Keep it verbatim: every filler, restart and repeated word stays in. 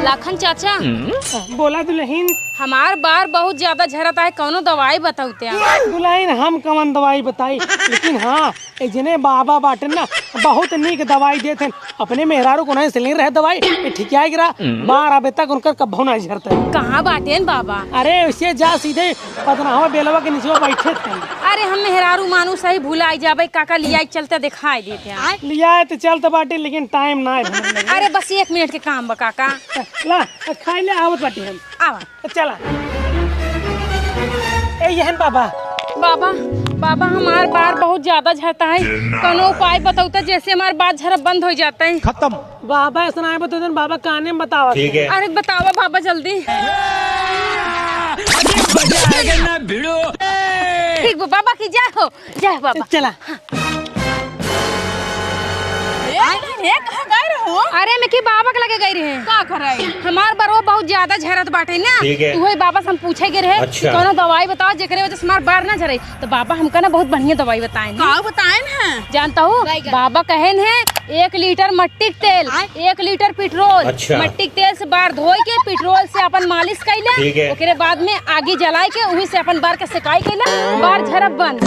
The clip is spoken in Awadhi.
लाखन चाचा, बोला दुलहिन। हमार बार बहुत ज्यादा झरत है, कौनो दवाई बताउते आप। दुलहिन, हम कवन दवाई बताई, लेकिन हाँ, ए जने बाबा बाटेन ना, बहुत नीक दवाई देत हैं। अपने मेहरारू को नहीं सिलिन रहे दवाई, ए ठिकिया गिरा, बार अबे तक उनकर कब्बो नहीं झरत है। कहाँ बाटेन बाबा? अरे, उसे जा सीधे पदनावा बेलवा के निचवा बैठे थे। अरे, हम मेहरारू मानुस ही भुलाई जाबे, काका लियाई चलते दिखाई देते हैं। लियाए तो चलते बाटे, लेकिन टाइम ना है। अरे, बस एक मिनट के काम बा काका। ला, खाई ले, आवत बाटे हम। आवा। चला। ए, यहन बाबा। बाबा, बाबा, हमार बार बहुत ज्यादा झरता है, कौनो उपाय बताउता, जैसे हमार बार झरब बंद हो जाता है। खत्म। बाबा, ऐसा ना है, बता देन, बाबा काने में बतावा। ठीक है। अरे, बतावा बाबा जल्दी। ठीक बा, बाबा की जय हो, जय हो बाबा। चला। ए, ए, कहाँ गए रहो? अरे, मैं की बाबा के लगे गई रहे। का कराई? हमार बरवा बहुत ज्यादा झरत बाटे ना। ठीक है। उहे बाबा से हम पूछे गए रहे अच्छा। कि कौनो दवाई बताओ, जेकरे वजह से हमार बार ना झरे। तो बाबा हमका ना बहुत बढ़िया दवाई बताएन। का बताएन हैं? जानता हूँ, बाबा कहेन हैं, एक लीटर मट्टी के तेल, आय। एक लीटर पेट्रोल, अच्छा। मट्टी के तेल से बार धोई के, पेट्रोल से अपन मालिश कैले, ठीक है। ओकरे बाद में आगी जलाई के, उही से अपन बार के सेकाई कैले, बार झरब बंद।